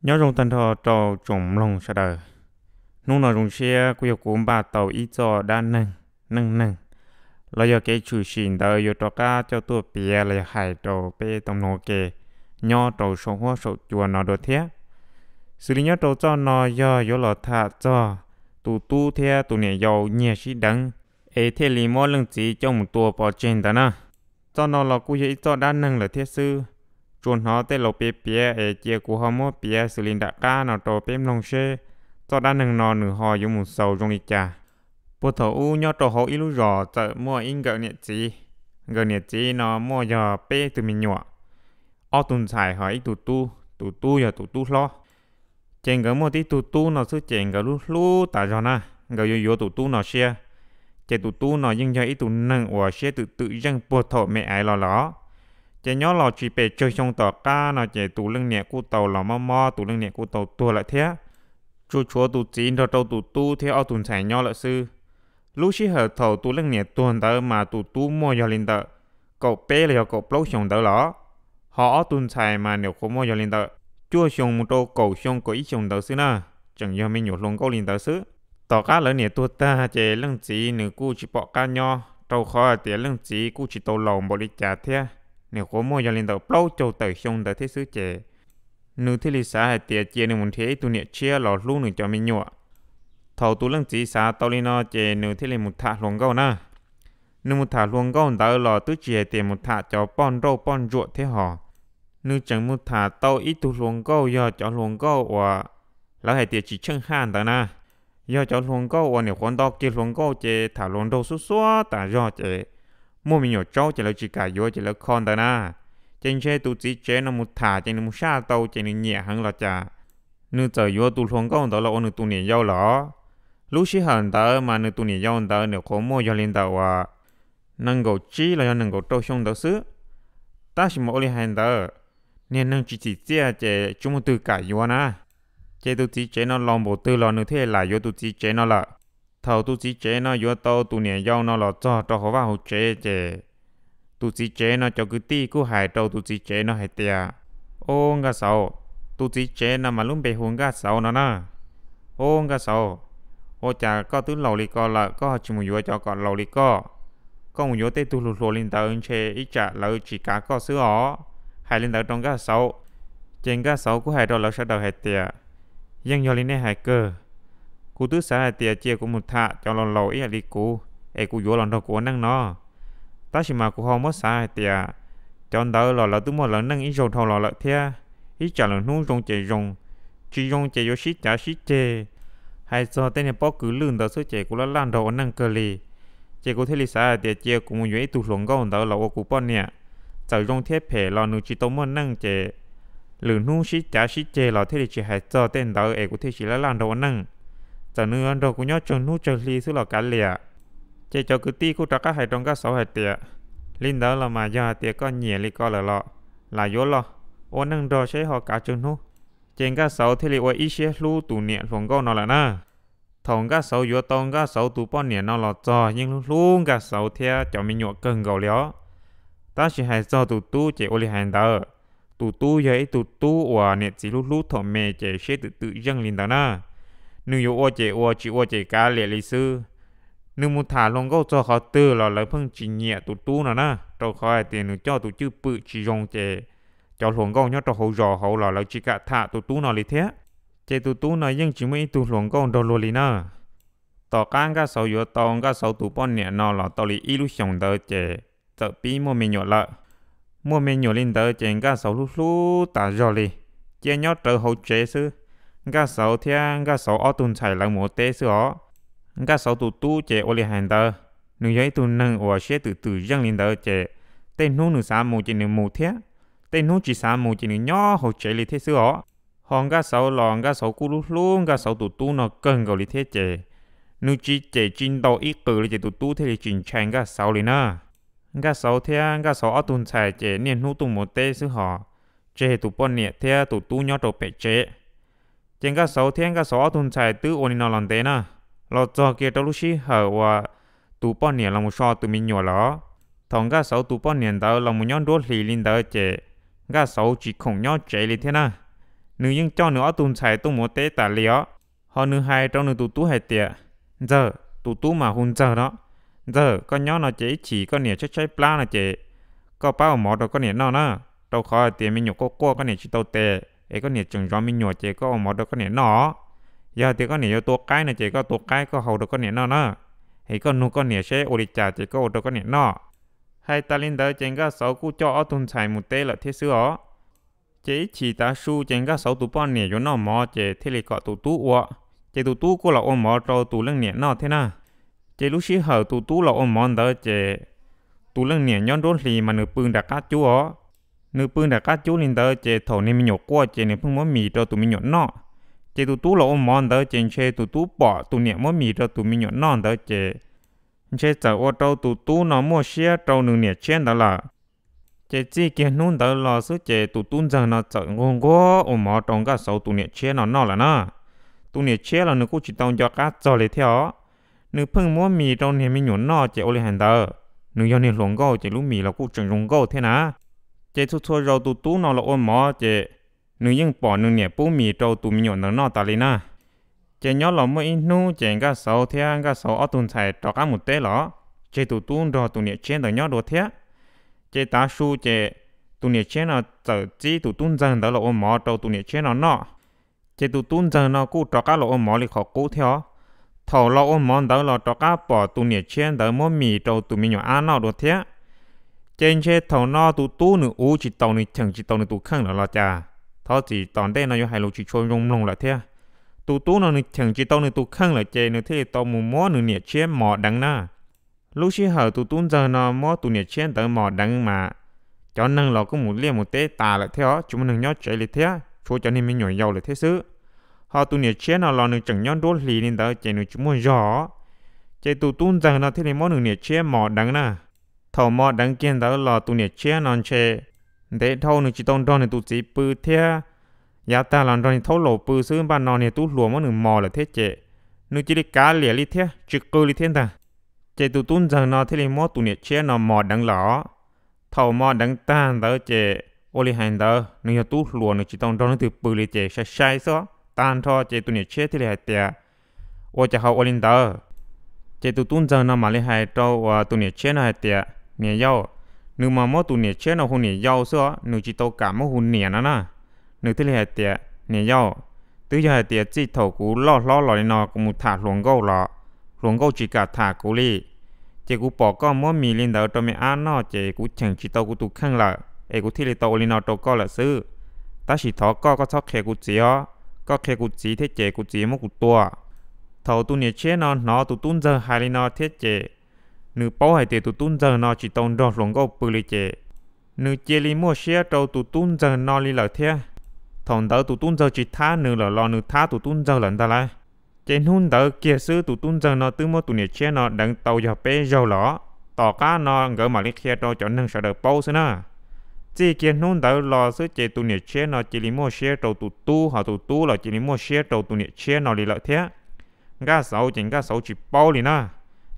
Nyob zoo tag nrho rau tsoom mloog sawv daws. Hnub no zoo siab kuj yog kuv npaj tau ib txoj dab neeg, neej neeg, los yog kev tshwm sim ntawd yuav rov qab coj tuaj piav los yog hais rau peb tau mloog ua ke nyob rau saum huab saum cua no dua thiab. Xws li nyob rau txoj no yog yuav los tham txog tus tub thiab tus niam yau nyiag sib deev, es thiaj li muab leej txiv coj mus tua pov tseg ntawd na. Txoj no los kuj yog ib txoj dab neeg lawm thiab xwb. Tsuas hnov tej laus piav piav es cia kuv ho muab piav xws li nram qab no rau peb mloog seb txoj dab neeg no nws ho yuav mus xaus zoo li cas. Puag thaum ub nyob rau hauv ib lub zos txawm muaj ib nkawm niam txiv. Nkawm niam txiv no muaj yog peb tug me nyuam, ob tug ntxhais ho ib tug tub, tus tub yog tus tub hlob. Ces nkawd muaj tib tug tub no xwb ces nkawd hlub hlub tas zog na, nkawd yuav yuav tus tub no siab. Ces tus tub no yeej yog ib tug neeg uas siab twm twm zeej puag thaum me aiv los lawm. Ces nyob los tsis pes tsawg xyoo tom qab no ces tus leej niam kuj tau los mob mob, tus leej niam kuj tau tuag lawm thiab. Tsuas tshuav tus txiv nrog rau tus tub thiab ob tug ntxhais nyob lawm xwb. Lub sij hawm thaum tus leej niam tuag ntawd mas tus tub muaj yog li ntawm kaum peb los yog kaum plaub xyoos ntawd los, ho ob tug ntxhais mas nyuam qhuav muaj yog li ntawm cuaj xyoo mus rau kaum xyoo kaum ib xyoos ntawd xwb na, tseem yog me nyuam hluas nkauj li ntawd xwb. Tom qab lawv niam tuag tag ces leej txiv nws kuj tsis pom qab nyob, rau qhov hais tias leej txiv kuj tsis tau laus npaum li cas thiab, nyuam qhuav muaj yog li ntawm plaub caug tawm xyoo ntawd thiab xwb ces nws thiaj li xav hais tias cia nws mus nrhiav ib tug niam tshiab los hlub nws cov me nyuam. Thaum tus leej txiv xav tau li no ces nws thiaj li mus tham hluas nkauj na. Nws mus tham hluas nkauj ntawd los twb tsis hais tias mus tham cov poj nrauj poj ntsuam thiab hos, nws tseem mus tham tau ib tug hluas nkauj yog cov hluas nkauj uas lawv hais tias tsis tsheej haj ntawd na. Yog cov hluas nkauj uas nyuam qhuav nto kiag hluas nkauj ces tham hluas nraug xuab xuab tas zog ces muaj me nyuam tsaub ces lawv tsis kam yuav ces lawv kho ntawd na. Ces ntshe tus txiv tsev no mus tham ces nws mus saj tau ces nws nyiam heev los cas, nws txawm yuav tus hluas nkauj ntawd los ua nws tus niam yau lawm. Lub sij hawm ntawd mas nws tus niam yau ntawd nyuam qhuav muaj yog li ntawm uas nees nkaum tsib los yog nees nkaum rau xyoo ntawd xwb. Tab sis mas ua li hais ntawd, niag neeg tsis txim txiaj ces tsis muaj twg kam yuav na. Ces tus txiv tsev no laus npaum twg los nws thiaj lam yuav tus txiv tsev no lawm. Thaum tus txiv tsev no yuav tau tus niam yau no los txog rau hauv vaj hauv tsev ces tus txiv tsev no cov kwv tij kuj hais rau tus txiv tsev no hais tias, Au Nkaj Xauv, tus txiv tsev no mas lub npe hu Nkaj Xauv no na. Au Nkaj Xauv, ua cas koj twb laus li ko lawm koj ho tsis mus yuav cov kom laus li koj? Koj mus yuav tej tug hluas hluas li ntawd ntshe ib tsam lawv tsis kav koj xwb os. Hais li ntawd rau Nkaj Xauv, ces Nkaj Xauv kuj hais rau lawv sawv daws hais tias, Yeej yog li nej hais kawg. Kuv twb xav hais tias cia kuv mus tham cov laus laus ib yam li kuv es kuv yuav los nrog kuv ua neej no. Tab sis mas kuv ho muab xav hais tias cov ntawd los lawv twb muaj lawv neej ib zaug dhau los lawm thiab, ib tsam lwm hnub zoo ces zoo, tsis zoo ces yuav sib cav sib ceg. Hais txog tej niag pob kws lwj ntawd xwb ces kuv laj laj nrog ua neej kawg li. Ces kuv thiaj li xav hais tias cia kuv mus yuav ib tug hluas nkauj ntawd los ua kuv poj niam. Txawm zoo thiab phem los nws tsis tau muaj neej ces lwm hnub sib cav sib ceg los thiaj li tsis hais txog tej ntawd es kuv thiaj tsis laj laj nrog ua neej. Txawm nws yuav nrog kuv nyob tsawg hnub tsawg hli xwb los kav liam. Ces cov kwv tij kuj rov qab hais rau Nkaj Xauv hais tias, Li ntawd los mas yog hais tias koj nyiam li ko lawm los lam yuav los ua neej nrog seb ho kav tsawg hnub. Ces Nkaj Xauv thiaj li ua ib siab hlub tus niam hluas nkauj no lawm na. Thaum Nkaj Xauv yuav tau Nkaj Xauv tus poj niam no los txog yeej hlub hlub Nkaj Xauv thiab cov me nyuam kawg nkaus li os. Tab sis hais txog tus tub ces ua li hais ntawd, tus tub yog ib tug tub uas niam txiv hlub hlub thaum me ces siab twm twm zeej li ntawd na. Nws yuav ua ces ua, tsis ua ces kav liam li xwb. Nws mus tham hluas nkauj txog qhov twg los lawv pheej tsis nyiam tus tub no na, rau qhov hais tias nws coj tus cwj pwm tsis zoo ces cov hluas nkauj nyob rau hauv zos hauv los lawv tsis kam tham tus tub no li thiab. Ces tus tub no yeej tsis muaj ib tug hluas nkauj nrog luag li na. Tom qab Nkaj Xauv yuav tau Nkaj Xauv tus poj niam no los tau li ib lub xyoos ntawd ces txawm pib muaj me nyuam lawm. Muaj me nyuam li ntawd ces Nkaj Xauv hlub hlub tas zog li, cia nyob rawv hauv tsev xwb. Nkaj Xauv thiab Nkaj Xauv ob tug ntxhais lawv mus ua teb xwb os. Nkaj Xauv tus tub ces ua li hais ntawd, nws yog ib tug neeg uas siab twm twm zeej li ntawd ces tej hnub nws xav mus ces nws mus thiab, tej hnub tsis xav mus ces nws nyob hauv tsev li thiab xwb os. Ho Nkaj Xauv los Nkaj Xauv kuj hlub hlub Nkaj Xauv tus tub no kawg nkaus li thiab ces nws tsis cem tsis ntaus ib qws li ces tus tub thiaj li tsis ntshai Nkaj Xauv li na. Nkaj Xauv thiab Nkaj Xauv ob tug ntxhais ces niaj hnub tuaj mus teb xwb hos tseg tus poj niam thiab tus tub nyob rau pem tsev. Ces Nkaj Xauv thiab Nkaj Xauv ob tug ntxhais twb ua li no los ntev na, los txog kiag rau lub sij hawm uas tus poj niam los mus so tus me nyuam lawm. Thaum Nkaj Xauv tus poj niam ntawd los mus nyob nruab hlis li ntawd ces Nkaj Xauv tsis khoom nyob tsev li thiab na. nws yeej coj nws ob tug ntxhais tuaj mus ua teb tas li os. Ho nws hais rau nws tus tub hais tias, Ntxawg, tus tub mas hu Ntxawg no, Ntxawg, koj nyob no ces ib chim koj niam tshaib tshaib plab no ces koj pab ua mov rau koj niam noj na, rau qhov hais tias me nyuam quaj quaj koj niam tsis tau tes es koj niam tseem zov me nyuam ces koj ua mov rau koj niam noj. Yog hais tias koj niam yuav tua qaib no ces koj tua qaib koj hau rau koj niam noj na, es koj nug koj niam seb ua li cas ces koj ua rau koj niam noj. Hais tas li ntawd ces Nkaj Xauv kuj coj ob tug ntxhais mus teb lawm thiab xwb os. Ces ib chim tav su ces Nkaj Xauv tus poj niam yuav noj mov ces thiaj li kom tus tub ua, ces tus tub kuj los ua mov rau tus leej niam noj thiab na. Ces lub sij hawm tus tub los ua mov ntawd ces tus leej niam nyob nruab hlis mas nws pw nram qab cub os. Nws pw nram qab cub li ntawd ces thaum niag me nyuam quaj ces nws pheej muab mis rau tus me nyuam noj. Ces tus tub los ua mov ntawd ces ntshe tus tub pom tus niam muab mis rau tus me nyuam noj ntawd ces ntshe txawm ua rau tus tub no muaj siab rau nws niam tshiab ntawd lawm. Ces txij kiag hnub ntawd los xwb ces tus tub ntxawg no txawm nquag nquag ua mov rau Nkaj Xauv tus niam tshiab no noj lawm na. Tus niam tshiab los nws kuj tsis tau nco qab txog li thiab os. Nws pheej muab mis rau niag me nyuam noj ces ua li hais ntawd, nws yog niag hluas nkauj ces lub mis los kuj tseem zoo nkauj thiab na. Ces txhua txhua zaus tus tub no los ua mov ces nws yeej pom nws niam pub mis rau tus me nyuam ntawd noj tas li na. Ces nyob los muaj ib hnub ces Nkaj Xauv thiab Nkaj Xauv ob tug ntxhais rov qab mus teb los, tseg tus tub nrog tus niam tshiab ntawd nyob dua thiab. Ces tav su ces tus niam tshiab no txawm txib tus tub ntxawg ntawd los ua mov rau tus niam tshiab no noj. Ces tus tub ntxawg no kuj rov qab los ua mov li qhov qub thiab os. Thaum los ua mov ntawd los rov qab pom tus niam tshiab ntawd muab mis rau tus me nyuam ab noj dua thiab. Ces ntshe thaum no tus tub nws uv tsis tau, nws cheem tsis tau nws tus kheej lawm los cas, thov txim tom ntej no yuav hais lus tsis tshua zoo mloog lawm thiab. Tus tub no nws cheem tsis tau nws tus kheej lawm ces nws thiaj li tau mus muab nws niam tshiab mos deev na. Lub sij hawm tus tub ntxawg no muab tus niam tshiab ntawd mos deev mas cov neeg los kuj mus liaj mus teb tas lawm thiab os, tsis muaj neeg nyob tsev li thiab, tshuav cov niag me nyuam yaus lawm thiab xwb. Ho tus niam tshiab no los nws tseem nyob nruab hlis li ntawd ces nws tsis muaj zog. Ces tus tub ntxawg no thiaj li muab nws niam tshiab mos deev na. Thaum mos deev kiag ntawd los tus niam tshiab no ntshe ntev dhau nws tsis tau nrog nws tus txiv pw thiab, yav tag los nrog niag thaub laus pw xwb, npaj no niag tub hluas muab nws mos lawm thiab ces nws cia li kav liam li thiab tsis qw li thiab ntag. Ces tus tub ntxawg no thiaj li muab tus niam tshiab no mos deev lawm. Thaum mos deev tag ntawd ces ua li hais ntawd nws yog tub hluas nws tsis tau nrog leej twg pw li ces sai sai xwb. Tag nrho ces tus niam tshiab thiaj li hais tias, ua cas ho ua li ntawd? Ces tus tub ntxawg no mam li hais rau uas tus niam tshiab no hais tias, niam yau, nws mas muab tus niam tshiab no hu niam yau xwb os, nws tsis tau kam muab hu niam no na. Nws thiaj li hais tias, niam yau, twb yog hais tias txij thaum kuv loj hlob los li no kuv mus tham hluas nkauj los, hluas nkauj tsis kam tham kuv li. Ces kuv pom koj muab mis li ntawd rau me ab noj ces kuv cheem tsis tau kuv tus kheej lawm es kuv thiaj li tau ua li no rau koj lawm xwb. Tab sis thov koj, koj txhob qhia kuv txiv os, koj qhia kuv txiv thiab ces kuv txiv muab kuv tua. Thaum tus niam tshiab no hnov tus tub ntxawg hais li no thiab ces nws paub hais tias tus tub ntxawg no tsis tau nrog hluas nkauj pw li ces nws cia li muaj siab rau tus tub ntxawg no li lawm thiab. Thaum ntawd tus tub ntxawg tsis thab nws lawm los nws thab tus tub ntxawg lawm ntag lauj. Ces hnub ntawd kiag xwb tus tub ntxawg no twb muab tus niam tshiab no deev tau yog peb zaug lawm. Tom qab no nkawd mam li qhia rau cov neeg sawv daws paub xwb na. Txij kiag hnub ntawd los xwb ces tus niam tshiab no cia li muaj siab rau tus tub, ho tus tub los cia li muaj siab rau tus niam tshiab no li lawm thiab. Nkaj Xauv ces Nkaj Xauv tsis paub li na.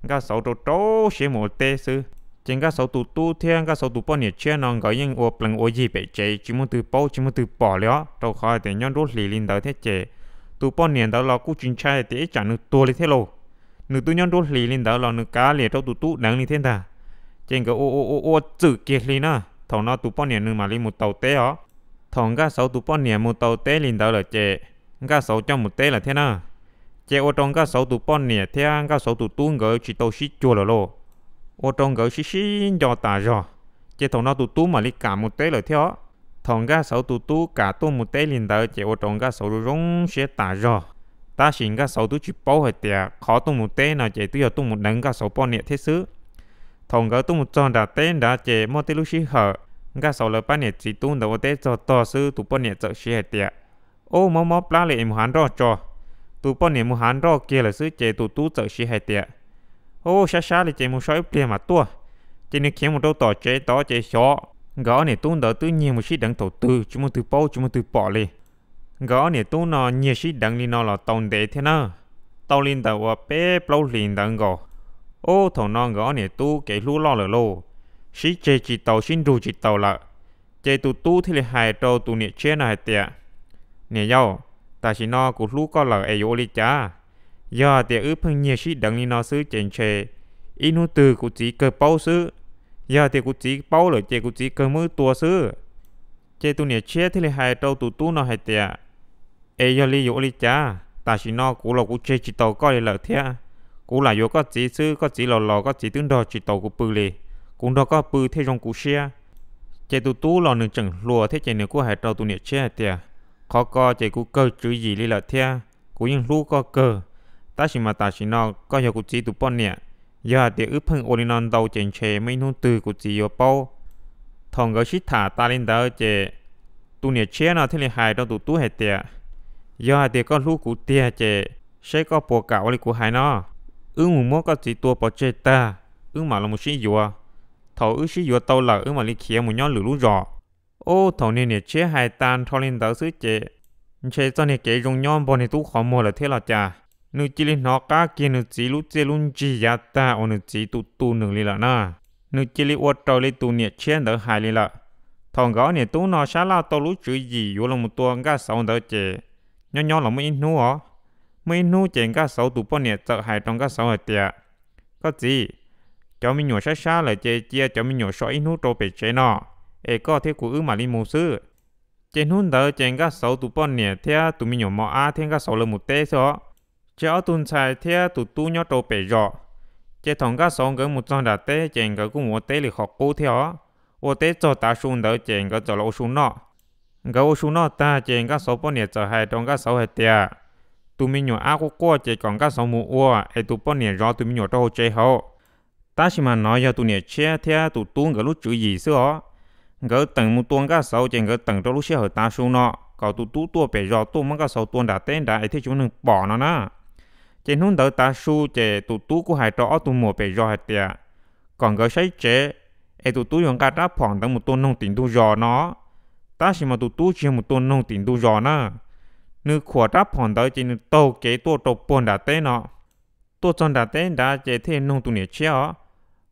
Nkaj Xauv rau rau siab mus ua teb xwb. Ces Nkaj Xauv tus tub thiab Nkaj Xauv tus poj niam tshiab no nkawd yeej ua plees ua yig pem tsev tsis muaj twg paub tsis muaj twg pom li os, rau qhov hais tias nyob nruab hlis li ntawd thiab ces tus poj niam ntawd los kuj tsis ntshai hais tias ib tsam nws tuag li thiab lauj. Nws twb nyob nruab hlis li ntawd los nws kav liam rau tus tub deev li thiab ntag. Ces nkawd ua ua ua ua txwm kiag hli na, thaum no tus poj niam nws mam li mus tau teb os. Thaum Nkaj Xauv tus poj niam mus tau teb li ntawd lawm ces Nkaj Xauv coj mus teb lawm thiab na. Ces ua rau Nkaj Xauv tus poj niam thiab Nkaj Xauv tus tub nkawd tsis tau sib cuag lawm lauj. Ua rau nkawd sib sib nco tas zog. Ces thaum no tus tub mam li kam mus teb lawm thiab os. Thaum Nkaj Xauv tus tub kam tuaj mus teb li ntawd ces ua rau Nkaj Xauv zoo zoo siab tas zog. Tab sis Nkaj Xauv twb tsis paub hais tias qhov tuaj mus teb no ces twb yog tuaj mus deev Nkaj Xauv poj niam thiab xwb. Thaum nkawd tuaj mus txog nram teb nrad ces muaj tej lub sij hawm Nkaj Xauv lawv pab niam txiv tub ntawd ua teb txog tog xwb tus poj niam txawm siv hais tias, ub, mob mob plab li es mus hav nroj tso. Tus poj niam mus hav nroj kiag lawm xwb ces tus tub txawm siv hais tias, ub, sab sab li ces mus so ib pliag mam tuaj. Ces nws khiav mus rau tom tsev tod ces xyov nkawd ob niam tub ntawd twb nyiag mus sib deev thaum twg tsis muaj twg paub tsis muaj twg pom li. Nkawd ob niam tub no nyiag sib deev li no los tau ntev thiab na, tau li ntawm uas peb plaub hlis ntawd nkaus. Ub, thaum no nkawd ob niam tub kev hlub loj lawm lauj, sib tseg tsis taus sib nrug tsis taus lawm. Ces tus tub thiaj li hais rau tus niam tshiab no hais tias, Niam yau, tam sim no kuv hlub koj lawm es yuav ua li cas? Yog tias wb pheej nyiag sib deev li no xwb ces ntshe ib hnub twg kuv txiv kawg paub xwb. Yog tias kuv txiv paub lawm ces kuv txiv kawg muab wb tua xwb. Ces tus niam tshiab thiaj li hais rau tus tub no hais tias, Es yog li yuav ua li cas? Tam sim no kuv los kuv tseg tsis tau koj li lawm thiab. Kuv lam yuav koj txiv xwb, koj txiv los los koj txiv twb nrog tsis tau kuv pw li. Kuv nrog koj pw thiaj zoo kuv siab. Ces tus tub los nws tseem hluas thiab ces nws kuj hais rau tus niam tshiab hais tias, Qhov ko ces kuv kawg tswv yim li lawm thiab, kuv yeej hlub koj kawg. Tab sis mas tam sim no koj yog kuv txiv tus poj niam, yog hais tias wb pheej ua li no ntau ces ntshe muaj ib hnub twg kuv txiv yuav paub. Thaum nkawd sib tham tas li ntawd ces tus niam tshiab no thiaj li hais rau tus tub hais tias, Yog hais tias koj hlub kuv tiag ces seb koj puas kam ua li kuv hais no. Wb mus muab koj txiv tua pov tseg tag, wb mam los sib yuav. Thaum wb sib yuav tau lawm wb mam li khiav mus nyob lwm lub zos. Ub, thaum niag niam tshiab hais tas nrho li ntawd xwb ces ntshe txoj niag kev zoo nyob npog niag tub qhov muag lawm thiab los cas. Nws cia li hnov qab kiag nws txiv lub txiaj lub ntsig yav tag uas nws txiv tus tu nws li lawm na. Nws cia li ua raws li tus niam tshiab ntawd hais li lawm. Thaum nkawd ob niam tub no sab laj tau lub tswv yim yuav los mus tua Nkaj Xauv ntawd ces nyob nyob los muaj ib hnub os, muaj ib hnub ces Nkaj Xauv tus poj niam txawm hais rau Nkaj Xauv hais tias, Koj txiv, cov me nyuam sab sab lawm ces cia cov me nyuam so ib hnub rau pem tsev no, es koj thiab kuv wb mam li mus xwb. Ces hnub ntawd ces Nkaj Xauv tus poj niam thiab tus me nyuam mos ab thiab Nkaj Xauv lawv mus teb xwb os. Ces ob tug ntxhais thiab tus tub nyob rau pem zos. Ces thaum Nkaj Xauv nkawd mus txog nram teb ces nkawd kuj mus ua teb li qhov qub thiab os. Ua teb txog tav su ntawd ces nkawd txawm los ua su noj. Nkawd ua su noj tag ces Nkaj Xauv poj niam txawm hais rau Nkaj Xauv hais tias, Tus me nyuam ab quaj quaj ces kom Nkaj Xauv mus ua, es tus poj niam zov tus me nyuam rau hauv tsev hauv. Tab sis mas no yog tus niam tshiab thiab tus tub nkawd lub tswv yim xwb os. Nkawd teem mus tua Nkaj Xauv ces nkawd teem rau lub sij hawm tav su no, kom tus tub tuaj pem zos tuaj muab Nkaj Xauv tua nram teb nrad es thiaj tsis muaj neeg pom no na. Ces hnub ntawd tav su ces tus tub kuj hais rau ob tug muam pem zos hais tias, kom nkawd saib tsev, es tus tub yuav nqa rab phom ntawd mus tua noog tim ntug zos no. Tab sis mas tus tub tsis yog mus tua noog tim ntug zos na. Nws khuam rab phom ntawd ces nws taug kev tuaj rau puag nram teb no. Tuaj txog nram teb nrad ces thiaj noog tus niam tshiab os.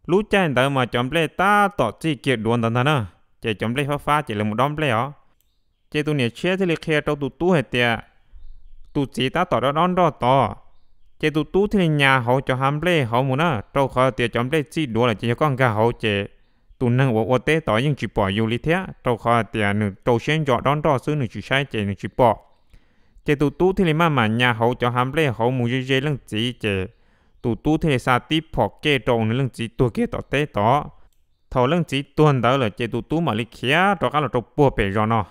Lub caij ntawd mas cov nplej tab tom txij kiag duav ntawd ntag na, ces cov nplej fab fab ces lawv mus dob nplej os. Ces tus niam tshiab thiaj li qhia rau tus tub hais tias, Tus txiv tab tom dob dob nroj tod. Ces tus tub thiaj li nyas hauv cov hav nplej hauv mus na, rau qhov tias cov nplej txij duav lawm ces yog koj nkag hauv ces tus neeg uas ua teb tod yeej tsis pom yus li thiab, rau qhov hais tias nws rau siab ntso dob nroj xwb, nws tsis saib ces nws tsis pom. Ces tus tub thiaj li maj mam nyas hauv cov hav nplej hauv mus ze ze leej txiv ces tus tub thiaj li xa tib phom kej rau nws leej txiv tuag kiag tom teb tod. Thaum leej txiv tuag ntawd lawm ces tus tub mam li khiav rov qab los rau puag pem zos no.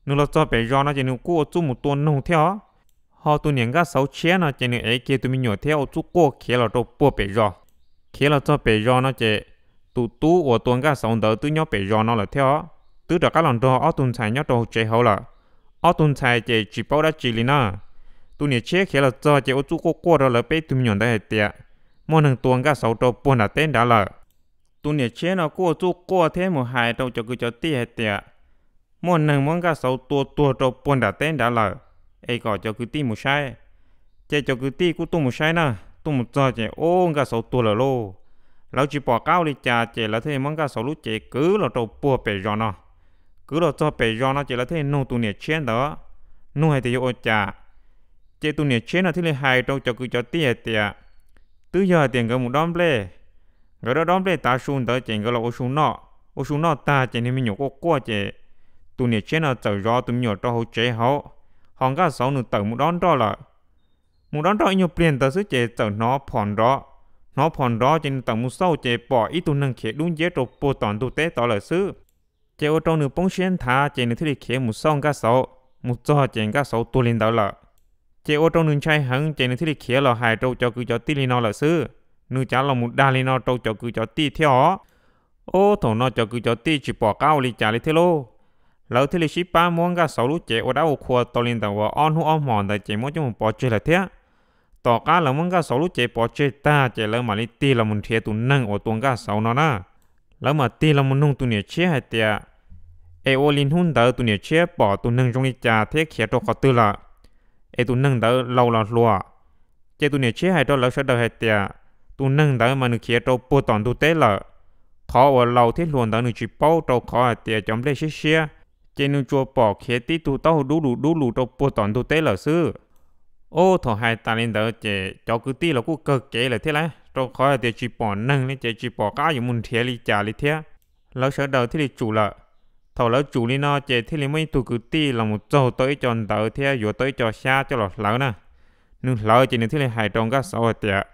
Nws los txog pem zos no ces nws kuj ua txuj mus tua noog thiab os. Ho tus niam Nkaj Xauv tshiab no ces nws ev kiag tus me nyuam thiab ua txuj quaj khiav los rau puag pem zos. Khiav los txog pem zos no ces tus tub uas tua Nkaj Xauv ntawd twb nyob pem zos no lawm thiab os, twb rov qab los nrog ob tug ntxhais nyob rau hauv tsev hauv lawm. Ob tug ntxhais ces tsis paub dab tsi li na. Tus niam tshiab khiav los txog ces ua txuj quaj quaj rau lawv peb tug me nyuam ntawd hais tias, muaj neeg tua Nkaj Xauv rau puag nram teb nrad lawm. Tus niam tshiab no kuj ua txuj quaj thiab mus hais rau cov kwv cov tij hais tias, muaj neeg muab Nkaj Xauv tua tuag rau puag nram teb nrad lawm, es kom cov kwv tij mus saib. Ces cov kwv tij kuj tuaj mus saib na, tuaj mus txog ces ub, Nkaj Xauv tuag lawm lauj. Lawv tsis pom qab ua li cas ces lawv thiaj li muab Nkaj Xauv lub cev kwv los rau puag pem zos no. Kwv los txog pem zos no ces lawv thiaj li nug tus niam tshiab ntawd, nug hais tias yuav ua cas. Ces tus niam tshiab no thiaj li hais rau cov kwv cov tij hais tias, twb yog hais tias nkawd mus dob nplej, nkawd dob dob nplej tav su ntawd ces nkawd los ua su noj, ua su noj tag ces niag me nyuam quaj quaj ces tus niam tshiab no txawm zov tus me nyuam rau hauv tsev hauv, ho Nkaj Xauv nws tawm mus dob nroj lawm. Mus dob nroj ib nyuag pliag ntawd xwb ces txawm hnov phom nrov. Hnov phom nrov ces nws tawm mus xauj ces pom ib tug neeg khiav dub nciab rau puag tom ntug teb tod lawm xwb. Ces ua rau nws poob siab nthav ces nws thiaj li khiav mus xauj Nkaj Xauv. Mus txog ces Nkaj Xauv tuag li ntawd lawm. Ces ua rau nws ntshai heev ces nws thiaj li khiav los hais rau cov kwv cov tij li no lawm xwb. Nws cav los mus dag li no rau cov kwv cov tij thiab os. Ub, thaum no cov kwv cov tij tsis pom qab ua li cas li thiab lauj. Lawv thiaj li sib pab muab Nkaj Xauv lub cev ua dab ua qhua tau li ntawm uas ob hnub ob hmos ntawd ces muab coj mus pov tseg lawm thiab. Tom qab lawv muab Nkaj Xauv lub cev pov tseg tag ces lawv mam li tig los mus nrhiav tus neeg uas tua Nkaj Xauv no na. Lawv mam tig los mus nug tus niam tshiab hais tias, es ua li hnub ntawd tus niam tshiab pom tus neeg zoo li cas thiab khiav rau qhov twg lawm, es tus neeg ntawd laus los hluas? Ces tus niam tshiab hais rau lawv sawv daws hais tias, tus neeg ntawd mas nws khiav rau puag tom ntug teb lawm. Qhov uas laus thiab hluas ntawd nws tsis paub rau qhov hais tias cov nplej siab siab, ces nws tsuas pom khiav tib tug taub hau dub lus dub lus rau puag tom ntug teb lawm xwb. Ub, thaum hais tas li ntawd ces cov kwv tij los kuj kawg kev lawm thiab lauj, rau qhov hais tias tsis pom neeg li ces tsis pom qab yuav mus nrhiav li cas li thiab. Lawv sawv daws thiaj li tsum lawm. Thaum lawv tsum li no ces thiaj li muaj ib tug kwv tij los mus txaug tau ib co ntawv thiab yuav tau ib co xyab coj los hlawv na. Nws hlawv ces nws thiaj li hais rau Nkaj Xauv hais tias,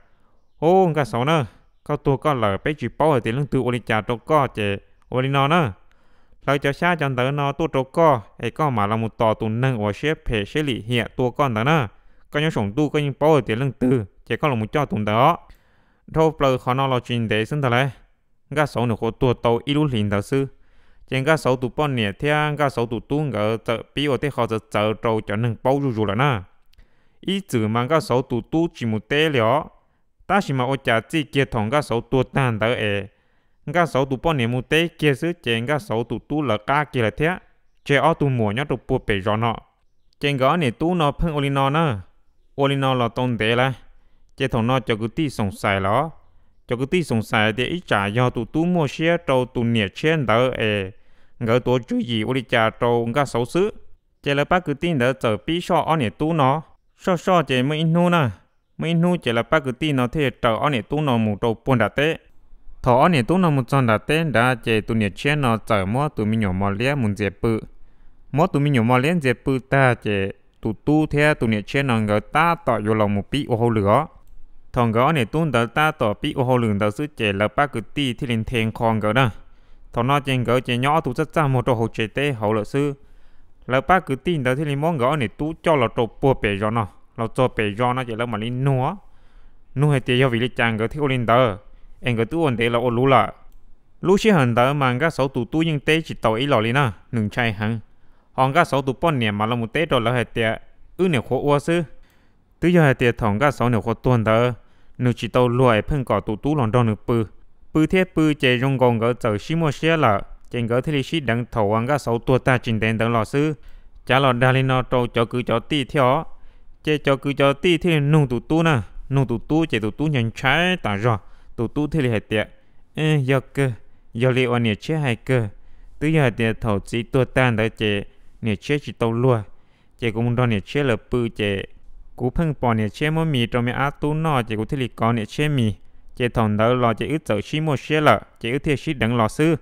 Ub, Nkaj Xauv na, koj tuag koj lawm, peb tsis paub hais tias leej twg ua li cas rau koj ces ua li no na, hlawv cov xyab cov ntawv no tuaj rau koj es koj mam los mus tos tus neeg uas siab phem siab lim hiam tua koj ntawd na. Koj nyob saum ntuj koj yeej paub hais tias leej twg ces koj los mus coj tus ntawd os. Dhau plaws qhov no los tsis ntev xwb ntag lauj, Nkaj Xauv nws qhuav tuag tau ib lub hlis ntawd xwb, ces Nkaj Xauv tus poj niam thiab Nkaj Xauv tus tub nkawd txawm pib ua tej qho txawv txawv rau cov neeg paub zuj zus lawm na. Ib txwm mas Nkaj Xauv tus tub tsis mus teb li os, tab sis mas ua cas txij kiag thaum Nkaj Xauv tuag tag ntawd es Nkaj Xauv tus poj niam mus teb kiag xwb ces Nkaj Xauv tus tub lawv qab kiag lawm thiab, tseg ob tug muam nyob rau puag pem zos no. Ces nkawd ob niam tub no pheej ua li no na, ua li no los tau ntev lawm, ces thaum no cov kwv tij xoom xais los, cov kwv tij xoom xais tias ib tsam yog tus tub muaj siab rau tus niam tshiab ntawd es nkawd tuav tswv yim ua li cas rau Nkaj Xauv xwb. Ces lawv pab kwv tij ntawd txawm pib soj ob niam tub no, soj soj ces muaj ib hnub na, muaj ib hnub ces lawv pab kwv tij no thiaj raws ob niam tub no mus rau puag nram teb. Thaum ob niam tub no mus txog nram teb nrad ces tus niam tshiab no txawm muab tus me nyuam mos liab mus ntxias pw. Muab tus me nyuam mos liab ntxias pw tag ces tus tub thiab tus niam tshiab no nkawd tab tom yuav los mus pib ua hauj lwm os. Thaum nkawd ob niam tub ntawd tab tom pib ua hauj lwm ntawd xwb ces lawv pab kwv tij thiaj li nthe nqho nkawd na. Thaum no ces nkawd ces nyob ob tug txaj txaj muag rau hauv tsev teb hauv lawm xwb. Lawv pab kwv tij ntawd thiaj li muab nkawd ob niam tub coj los rau puag pem zos no, los txog pem zos no ces lawv mam li nug, nug hais tias yog vim li cas nkawd thiaj ua li ntawd, es nkawd twb ua ntev los ua luv lawm. Lub sij hawm ntawd mas Nkaj Xauv tus tub yeej teb tsis tau ib los li na, nws ntshai heev. Ho Nkaj Xauv tus poj niam mas los mus teb rau lawv hais tias, wb niam qhuav ua xwb. Twb yog hais tias thaum Nkaj Xauv niam qhuav tuag ntawd, nws tsis tau luag es pheej kom tus tub los nrog nws pw. Pw thiab pw ces zoo nkaus nkawd txawm sib muaj siab lawm, ces nkawd thiaj li sib deev thaum uas Nkaj Xauv tuag tag tsis ntev ntawd los xwb. Cav los dag li no rau cov kwv cov tij thiab os. Ces cov kwv cov tij thiaj li nug tus tub na, nug tus tub ces tus tub ntshai ntshai tas zog, tus tub thiaj li hais tias, yog kawg, yog li uas niam tshiab hais kawg, twb yog hais tias thaum txiv tuag tag ntawd ces niam tshiab tsis tau luag, ces kuv mus nrog niam tshiab lawv pw ces kuv pheej pom niam tshiab muab mis rau me ab tub noj ces kuv thiaj li kov niam tshiab mis, ces thaum ntawd los ces wb txawm sib muaj siab lawm ces wb thiaj sib deev los xwb.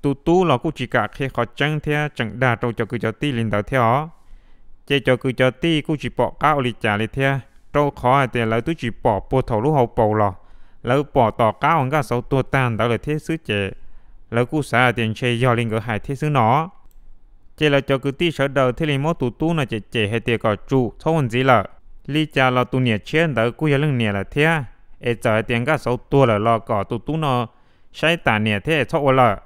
Tus tub los kuj tsis kam qhia qhov tseeb thiab tseem dag rau cov kwv cov tij li ntawd thiab os. Ces cov kwv cov tij kuj tsis pom qab ua li cas li thiab, rau qhov hais tias lawv twb tsis pom puag thaum lub hauv paus los, lawv pom tom qab uas Nkaj Xauv tuag tag ntawd lawm thiab xwb ces lawv kuj xav hais tias ntshe yog li nkawd hais thiab xwb no. Ces lawv cov kwv tij sawv daws thiaj li muab tus tub no cem cem hais tias kom tsum txhob ua ntxiv lawm. Li cas los tus niam tshiab ntawd kuj yog leej niam lawm thiab, es txawm hais tias Nkaj Xauv tuag lawm los kom tus tub no saib tas niam thiab es txhob ua lawm.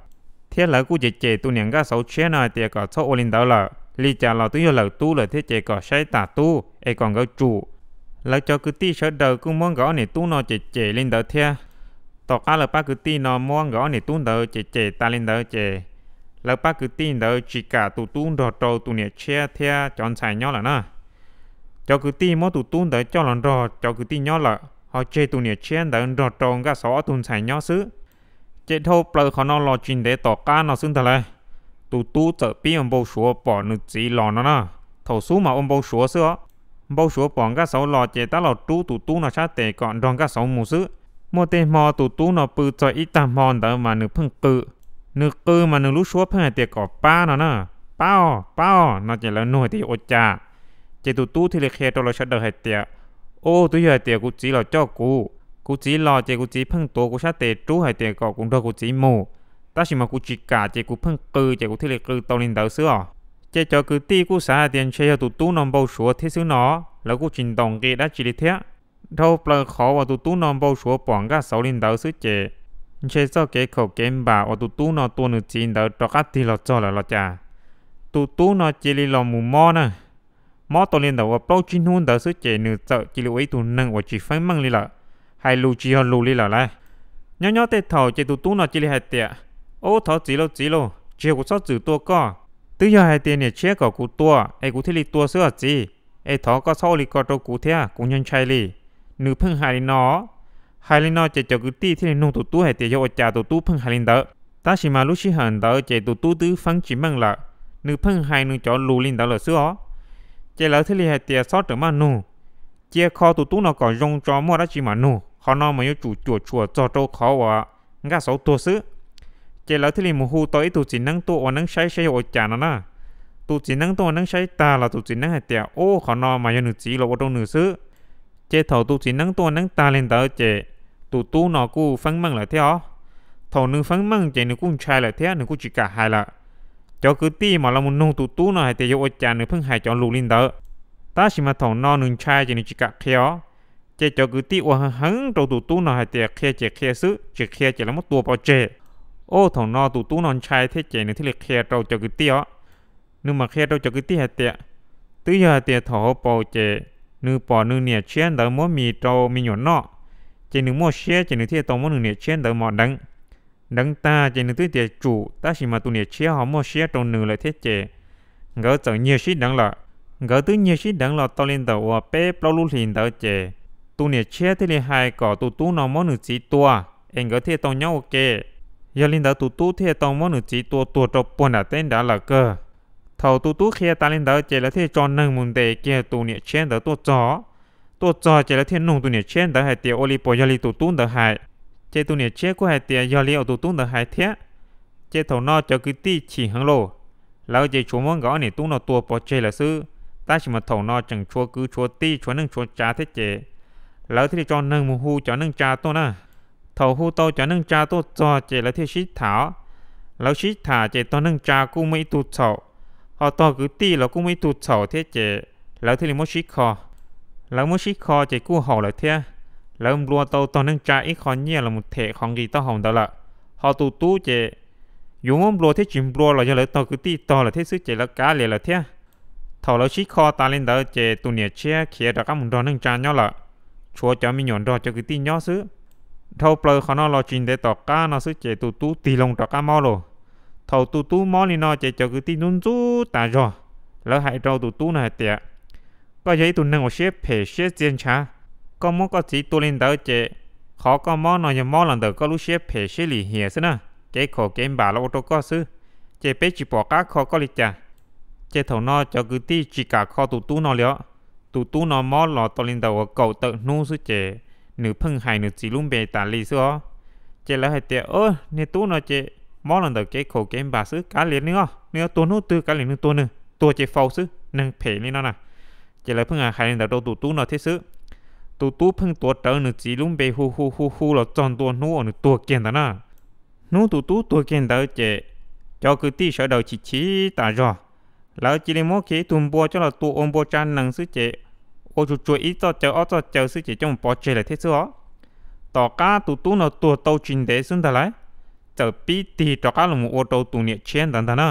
Thiab lawv kuj cem cem tus niam Nkaj Xauv tshiab no hais tias kom txhob ua li ntawd lawm, li cas los twb yog lawm tub lawm thiab ces kom saib tas tub es kom nkawd tsum. Lawv cov kwv tij sawv daws kuj muab nkawd ob niam tub no cem cem li ntawd thiab. Tom qab lawv pab kwv tij no muab nkawd ob niam tub ntawd cem cem tas li ntawd ces lawv pab kwv tij ntawd tsis kam tus tub nrog rau tus niam tshiab thiab cov ntxhais nyob lawm na. Cov kwv tij muab tus tub ntawd coj los nrog cov kwv tij nyob lawm, ho tseg tus niam tshiab ntawd nrog rau Nkaj Xauv ob tug ntxhais nyob xwb. Ces dhau plaws qhov no los tsis ntev tom qab no xwb ntag lauj, tus tub txawm pib ua npau suav pom nws txiv los no na. Thaum xub mas ua npau suav xwb os. Npau suav pom Nkaj Xauv los ces tab los rub tus tub no sab tes kom nrog Nkaj Xauv mus xwb. Muaj tej hmo tus tub no pw txog ib tag hmo ntawd mas nws pheej qw. Nws qw mas nws lub suab pheej hais tias kom pab no na, pab os, pab os no ces lawv nug hais tias yog ua cas. Ces tus tub thiaj li qhia rau lawv sawv daws hais tias, ub, twb yog hais tias kuv txiv los coj kuv. Kuv txiv los ces kuv txiv pheej tuav kuv sab tes rub hais tias kom kuv nrog kuv txiv mus, tab sis mas kuv tsis kam ces kuv pheej qw ces kuv thiaj li qw tau li ntawd xwb os. Ces cov kwv tij kuj xav hais tias ntshe yog tus tub no npau suav thiab xwb no, lawv kuj tsis ntaus nqi dab tsi li thiab. Dhau plaws qhov uas tus tub no npau suav pom Nkaj Xauv li ntawd xwb ces ntshe txoj kev khaum kev npam uas tus tub no tua nws txiv ntawd rov qab tig los txog lawm los cas. Tus tub no cia li los mus mob na. Mob tau li ntawm uas plaub tsib hnub ntawd xwb ces nws txawm cia li ua ib tug neeg uas tsis feeb meej li lawm, hais lus tsis yog lus li lawm lauj. Nyob nyob tej thaum ces tus tub no cia li hais tias, ub, thov txiv lauj, txiv lauj, tsis yog kuv txhob txwm tua koj. Twb yog hais tias niam tshiab kom kuv tua es kuv thiaj li tua xwb os txiv, es thov koj txhob ua li ko rau kuv thiab, kuv ntshai ntshai li. Nws pheej hais li no. Hais li no ces cov kwv tij thiaj li nug tus tub hais tias yog ua cas tus tub pheej hais li ntawd. Tab sis mas lub sij hawm ntawd ces tus tub twb feeb tsis meej lawm, Nws pheej hais nws cov lus li ntawd lawm xwb os. Ces lawv thiaj li hais tias txhob rawm maj nug, cia kho tus tub no kom zoo tso muaj dab tsi mam nug, qhov no mas yuav tsum cuam tshuam txog rau qhov uas Nkaj Xauv tuag xwb. Ces lawv thiaj li mus hu tau ib tug txiv neeb tuaj ua neeb saib saib yog ua cas no na. Tus txiv neeb tuaj ua neeb saib tag los tus txiv neeb hais tias ub, qhov no mas yog nws txiv los ua rau nws xwb. Ces thaum tus txiv neeb tuaj ua neeb tag li ntawd ces tus tub no kuj feeb meej lawm thiab os. Thaum nws feeb meej ces nws kuj ntshai lawm thiab nws kuj tsis kam hais lawm. Cov kwv tij mas los mus nug tus tub no hais tias yog ua cas nws pheej hais cov lus li ntawd, tab sis mas thaum no nws ntshai ces nws tsis kam qhia os. Ces cov kwv tij ua heev heev rau tus tub no hais tias qhia ces qhia xwb, tsis qhia ces lawv muab tua pov tseg. Ub, thaum no tus tub no ntshai thiab ces nws thiaj li qhia rau cov kwv tij os. Nws mam qhia rau cov kwv tij hais tias twb yog hais tias thaum hauv paus ces nws pom nws niam tshiab ntawd muab mis rau me nyuam noj, ces nws muaj siab ces nws thiaj tau muab nws niam tshiab ntawd mos deev. Deev tag ces nws twb tias tsum, tab sis mas tus niam tshiab ho muaj siab rau nws lawm thiab ces nkawd txawm nyiag sib deev lawm. Nkawd twb nyiag sib deev los tau li ntawm uas peb plaub lub hlis ntawd ces tus niam tshiab thiaj li hais kom tus tub no muab nws txiv tua, es nkawd thiaj tau nyob ua ke. Yog li ntawd tus tub thiaj tau muab nws txiv tua tuag rau puag nram teb nrad lawm kawg. Thaum tus tub qhia tas li ntawd ces lawv thiaj tso neeg mus ntes kiag tus niam tshiab ntawd tuaj txog. Tuaj txog ces lawv thiaj nug tus niam tshiab ntawd hais tias ua li puas yog li tus tub ntawd hais. Ces tus niam tshiab kuj hais tias yog li uas tus tub ntawd hais thiab. Ces thaum no cov kwv tij chim heev lauj, lawv ces tshuav muab nkawd ob niam tub no tua pov tseg lawm xwb, tab sis mas thaum no tseem tshuav kwv tshuav tij tshuav neej tshuav tsav thiab ces lawv thiaj li tso neeg mus hu cov neej tsa tuaj na. Thaum hu tau cov neej tsa tuaj txog ces lawv thiaj sib tham. Lawv sib tham ces tog neej tsa kuj muaj ib tug txhaum, ho tog kwv tij los kuj muaj ib tug txhaum thiab ces lawv thiaj li muab sib kho. Lawv muab sib kho ces kuj haum lawm thiab. Lawv nplua tau tog neej tsa ib qho nyiaj los mus them qhov nqi taub hau ntawd lawm. Ho tus tub ces yuav muab nplua thiab tsis nplua los yog lawv tog kwv tij tog lawm thiab xwb ces lawv kav liam lawm thiab. Thaum lawv sib kho tas li ntawd ces tus niam tshiab khiav rov qab mus nrog neej tsa nyob lawm, tshuav cov me nyuam nrog cov kwv tij nyob xwb. Dhau plaws qhov no los tsis ntev tom qab no xwb ces tus tub tig loo rov qab mob lauj. Thaum tus tub mob li no ces cov kwv tij ntxub ntxub tas zog. Lawv hais rau tus tub no hais tias koj yog ib tug neeg uas siab phem siab txia ntshav, koj muab koj txiv tua li ntawd ces qhov koj mob no yog mob los ntawm koj lub siab phem siab lim hiam xwb na. Kev khaum kev npam los ua rau koj xwb, ces peb tsis pom qab kho koj li cas. Ces thaum no cov kwv tij tsis kam kho tus tub no li os. Tus tub no mob los tau li ntawm uas kaum tawm hnub xwb ces nws pheej hais nws txiv lub npe tas li xwb os. Ces lawv hais tias niag tub no ces mob los ntawm kev khaum kev npam xwb, kav liam nws os, nws yuav tuag hnub twg kav liam nws tuag, nws tuag ces faus xwb, neeg phem li no na. Ces lawv pheej hais li ntawd rau tus tub no thiab xwb. Tus tub pheej tuav rawv nws txiv lub npe hu hu hu hu los txog ntua hnub uas nws tuag kiag ntawd na. Hnub tus tub tuag kiag ntawd ces cov kwv tij sawv daws chim chim tas zog. Lawv cia li muab kiag ib tug npua coj los tua ua npua tsa nees xwb ces ua tsuag tsuag ib txoj caw ob txoj caw xwb ces coj mus pov tseg lawm thiab xwb os. Tom qab tus tub no tuag tau tsis ntev xwb ntag lauj, txawm pib tig rov qab los mus ua rau tus niam tshiab ntawd ntag na.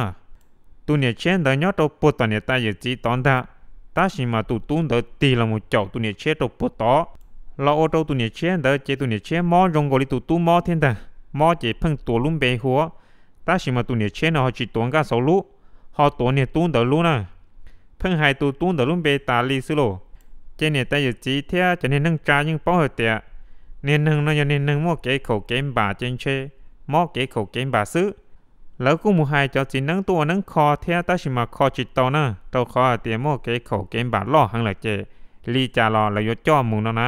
Tus niam tshiab ntawd nyob rau puag tom niam tais yawm txiv tod ntag, tab sis mas tus tub ntawd tig los mus caum tus niam tshiab rau puag tod, los ua rau tus niam tshiab ntawd ces tus niam tshiab mob zoo nkaus li tus tub mob thiab ntag. Mob ces pheej tuav lub npe hu, tab sis mas tus niam tshiab no ho tsis tuav Nkaj Xauv lub, ho tuav niag tub ntawd lub na. Pheej hais tus tub ntawd lub npe tas li xwb lauj. Ces niam tais yawm txiv thiab cov niag neej tsa yeej paub hais tias niag neeg no yog niag neeg muaj kev khaum kev npam ces ntshe mob kev khaum kev npam xwb. Lawv kuj mus hais cov txiv neeb tuaj ua neeb kho thiab tab sis mas kho tsis tau na, rau qhov hais tias muaj kev khaum kev npam loj heev lawm ces li cas los lawv yuav coj mus no na.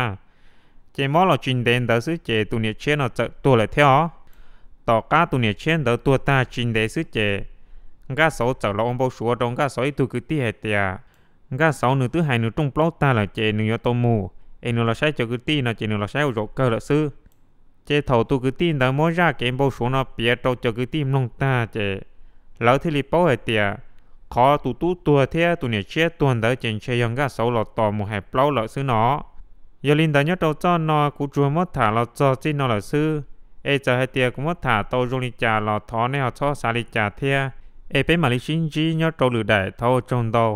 Ces mob los tsis ntev ntawd xwb ces tus niam tshiab no txawm tuag lawm thiab os. Tom qab tus niam tshiab ntawd tuag tag tsis ntev xwb ces Nkaj Xauv txawm los ua npau suav rau Nkaj Xauv ib tug kwv tij hais tias Nkaj Xauv nws twb hais nws rooj plaub tag lawm ces nws yuav tau mus, es nws los saib cov kwv tij no ces nws los saib ua zaum kawg lawm xwb. Ces thaum tus kwv tij ntawd muab zaj kev npau suav no piav rau cov kwv tij mloog tag ces lawv thiaj li paub hais tias qhov tus tub tuag thiab tus niam tshiab tuag ntawd ces ntshe yog Nkaj Xauv los tos mus hais plaub lawm xwb no. Yog li ntawd nyob rau txoj no kuv tsuas muab tham los txog txij no lawm xwb, es txawm hais tias kuv muab tham tau zoo li cas los thov nej ho txhob xav li cas thiab, es peb mam li sib ntsib nyob rau lwm daim, thov ua tsaug ntau.